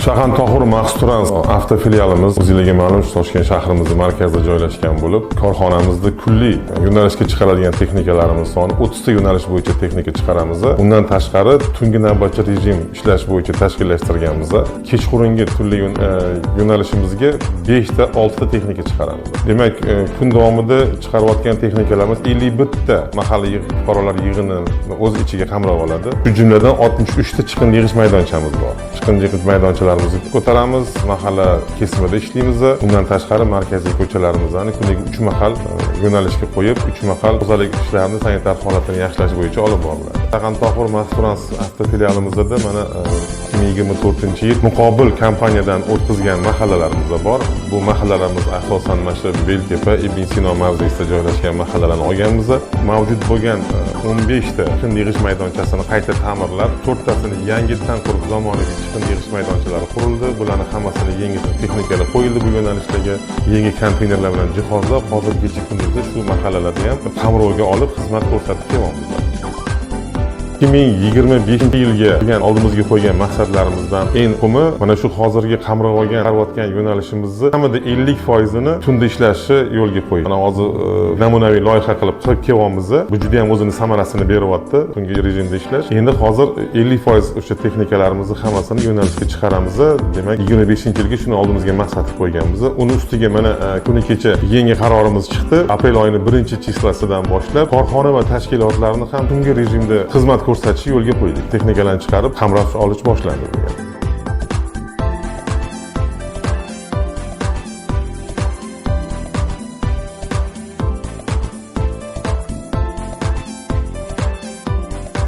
Shayxontohur Maxstrans avtofilialimiz, o'zinglarga ma'lum, Toshkent shahrimizni markazida joylashgan bo'lib, korxonamizda kunlik yo'nalishga chiqaradigan texnikalarimiz soni 30 ta yo'nalish bo'yicha texnika chiqaramiz. Undan tashqari tungi navbatchi rejim ishlash bo'yicha tashkillashtirganmiz. Kechqurungi tunli yo'nalishimizga 5 ta, 6 ta texnika chiqaramiz. Demak, kun davomida chiqarayotgan texnikalarimiz 51 ta mahalla fuqarolar yig'inini o'z ichiga qamrab oladi. Shu jumladan 63 ta chiqindi yig'ish maydonchamiz bor. Chiqindi yig'ish maydonchalarimizni ko'taramiz, mahalla kesimida ishlaymiz. Undan tashqari markaziy ko'chalarimizni kuniga 3 mahal yo'nalishga qo'yib, 3 mahal tozalik ishlarini, sanitar holatini yaxshilash bo'yicha olib boriladi. Shayxontohur Maxstrans avtofilialimizda mana 2024-yil muqobil kompaniyadan o'tkazgan mahallalarimiz bor. Bu mahallalarimiz asosan mana shu Beltepa, Ibn Sino mavzesida joylashgan mahallalarni olganmiz. Mavjud bo'lgan 15 ta chiqindi yig'ish maydonchasini qayta ta'mirlab, to'rttasini yangidan qurib, zamonaviy chiqindi yig'ish maydonchalari qurildi. Bularni hammasini yangi texnikalar qo'yildi bu yo'nalishlarga, yangi konteynerlar bilan jihozlab, hozir kecha kunduzda shu mahallalarda ham qamrovga olib xizmat ko'rsatib kelyapmiz. 2025 yilga degan oldimizga qo'ygan maqsadlarimizdan eng muhimi mana shu hozirgi qamrab olgan, qilayotgan yo'nalishimizni kamida 50%ini tunda ishlashni yo'lga qo'ydik. Mana hozir namunaviy loyiha qilib kelyapmiz. Bu juda ham o'zini samarasini beryapti, tungi rejimda ishlash. Endi hozir 50% o'sha texnikalarimizni hammasini yo'nalishga chiqaramiz. Demak, 25 yilga shuni oldimizga maqsad qilib qo'yganmiz. Uni ustiga mana kuni kecha yangi qarorimiz chiqdi. Aprel oyini birinchi число sidan boshlab korxona va tashkilotlarni ham tungi rejimda xizmat ko'rsatishni yo'lga qo'ydik. Texnikalarni chiqarib, qamrab olish boshlandi degan.